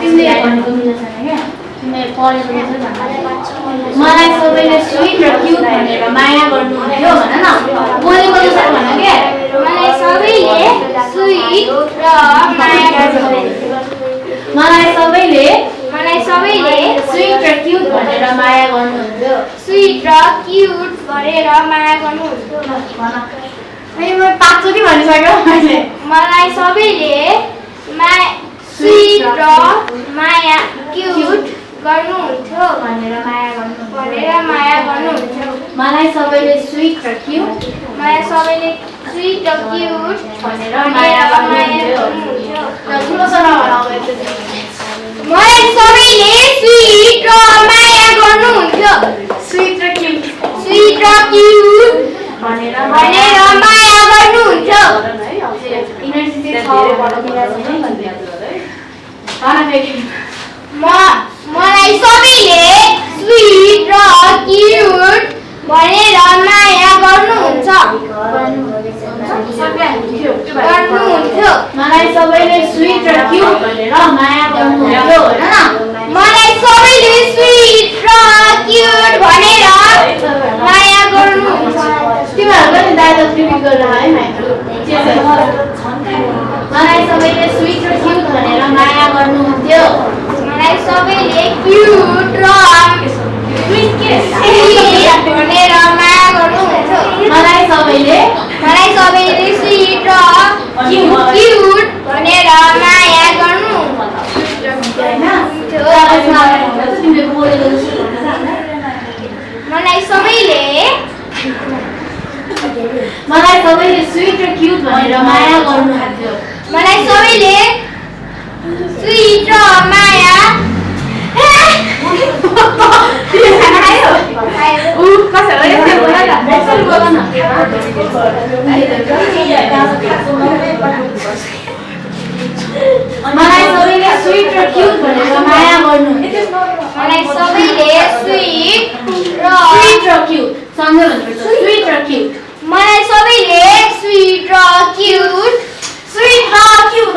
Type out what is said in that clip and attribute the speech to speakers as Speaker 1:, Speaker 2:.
Speaker 1: तिमीले भनेको मिल्छ क्या तिमीले पढेको रहेछ भन्न मलाई सबैले स्वीट र क्युट भनेर माया गर्नुहुन्थ्यो भन न बोलेको जस्तो भन के
Speaker 2: मलाई सबैले स्वीट र माया गर्नुहुन्थ्यो
Speaker 1: मलाई सबैले
Speaker 2: स्वीट
Speaker 1: र क्युट भनेर माया गर्नुहुन्थ्यो
Speaker 2: स्वीट र क्युट भनेर माया गर्नुहुन्थ्यो
Speaker 1: भन अनि म पाँचचोटि भनिसक्यो मैले
Speaker 2: मलाई सबैले स्वीट र माया क्युट गर्नुहुन्थ्यो
Speaker 1: भनेर माया
Speaker 2: गर्नुहुन्थ्यो
Speaker 1: मलाई सबैले स्वीट र क्युट
Speaker 2: भनेर
Speaker 1: भनेर माया गर्नुहुन्थ्यो र ठुलोसँग भनाउँदै
Speaker 2: मलाई सबैले स्वीट र माया गर्नुहुन्थ्यो
Speaker 1: स्वीट र क्युट भनेर
Speaker 2: माया गर्नुहुन्थ्यो
Speaker 1: इनर्जी छ
Speaker 2: मलाई सबैले स्वीट र क्युट भनेर माया गर्नुहुन्छ
Speaker 1: मलाई सबैले स्वीट र क्युट भनेर माया गर्नुहुन्थ्यो हैन
Speaker 2: मलाई सबैले स्वीट र क्युट भनेर माया गर्नुहुन्छ
Speaker 1: तिमीहरुले नि डायलग रिपिट गर्न है मलाई सबैले स्वीट र क्युट भनेर माया गर्नुहुन्थ्यो
Speaker 2: मलाई सबैले क्युट र भनेर माया गर्नुहुन्थ्यो
Speaker 1: मलाई सबैले
Speaker 2: स्वीट र क्युट भनेर माया गर्नुहुन्थ्यो मलाई सबैले
Speaker 1: स्वीट र क्युट भनेर माया गर्नुहुन्थ्यो
Speaker 2: मलाई सबैले स्वीट र माया
Speaker 1: मलाई सबैले स्वीट र क्युट भनेर माया गर्नुहुन्थ्यो
Speaker 2: मलाई सबैले स्वीट र
Speaker 1: क्युट सँगै भन्नुपर्छ स्वीट र क्युट
Speaker 2: मलाई सबैले स्वीट र क्युट
Speaker 1: स्वीट र क्युट